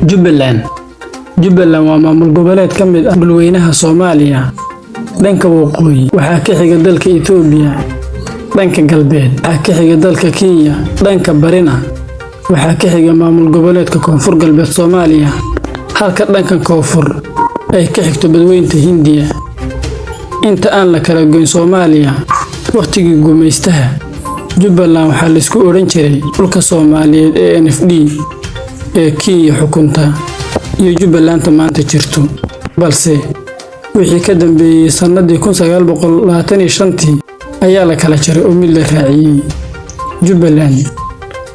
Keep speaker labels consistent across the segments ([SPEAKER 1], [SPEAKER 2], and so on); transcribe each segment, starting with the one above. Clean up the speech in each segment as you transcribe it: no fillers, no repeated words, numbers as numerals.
[SPEAKER 1] Jubbaland. Jubbaland waa maamul goboleed ka mid ah dhulweynaha Soomaaliya. Dhanka waqooyi waxaa ka xiga dalka Itoobiya, dhanka galbeed waxaa ka xiga dalka Kenya, dhanka barina waxaa ka xiga maamul goboleedka Koonfur Galbeed Soomaaliya, halka dhanka koonfur ay ka xigto Badweynta Hindiya. Inta aan la kala goyn Soomaaliya waqtigii gumaystaha, Jubbaland waxaa la isku odhan jiray dhulka Soomaaliyeed ee NFD ee Kenya xukunta iyo Jubbaland maanta jirto. Balse wixii ka dambeeyay sannadii 1925 ayaa la kala jaray oo mid la raaciyay. Jubbaland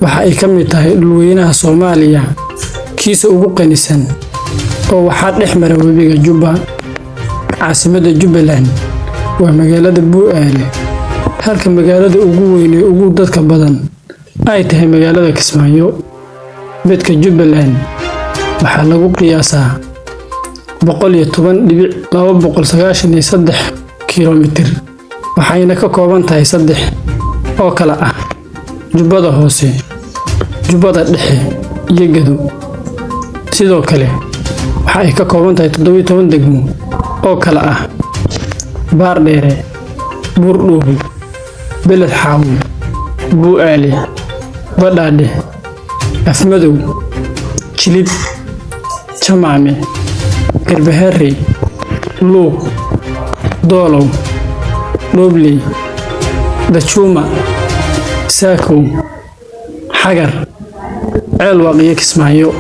[SPEAKER 1] waxa ay ka mid tahay dhulweynaha Soomaaliya kiisa ugu qanisan, oo waxaa dhex mara webiga Jubba. Caasimadda Jubbaland waa magaalada Bu'aale, halka magaalada ugu weyn ee ugu dadka badan ay tahay magaalada Kismaayo. Bedka Jubbaland waxaa lagu qiyaasaa 110.293 kiiloomitir, waxayna ka kooban tahay saddex oo kala ah Jubbada Hoose, Jubbada Dhexe iyo Gedo. Sidoo kale waxa ay ka kooban tahay 17 degmo oo kala ah Baardheere, Buurdhuubo, Beled Xaawo, Bu'aale, Badhaadhe, Afmadow, Jilib, Jamaame, Garbaharey, Luuq, Doolow, Dhobley, Dajuuma, Saakow, Xagar, Ceelwaaq iyo Kismaayo.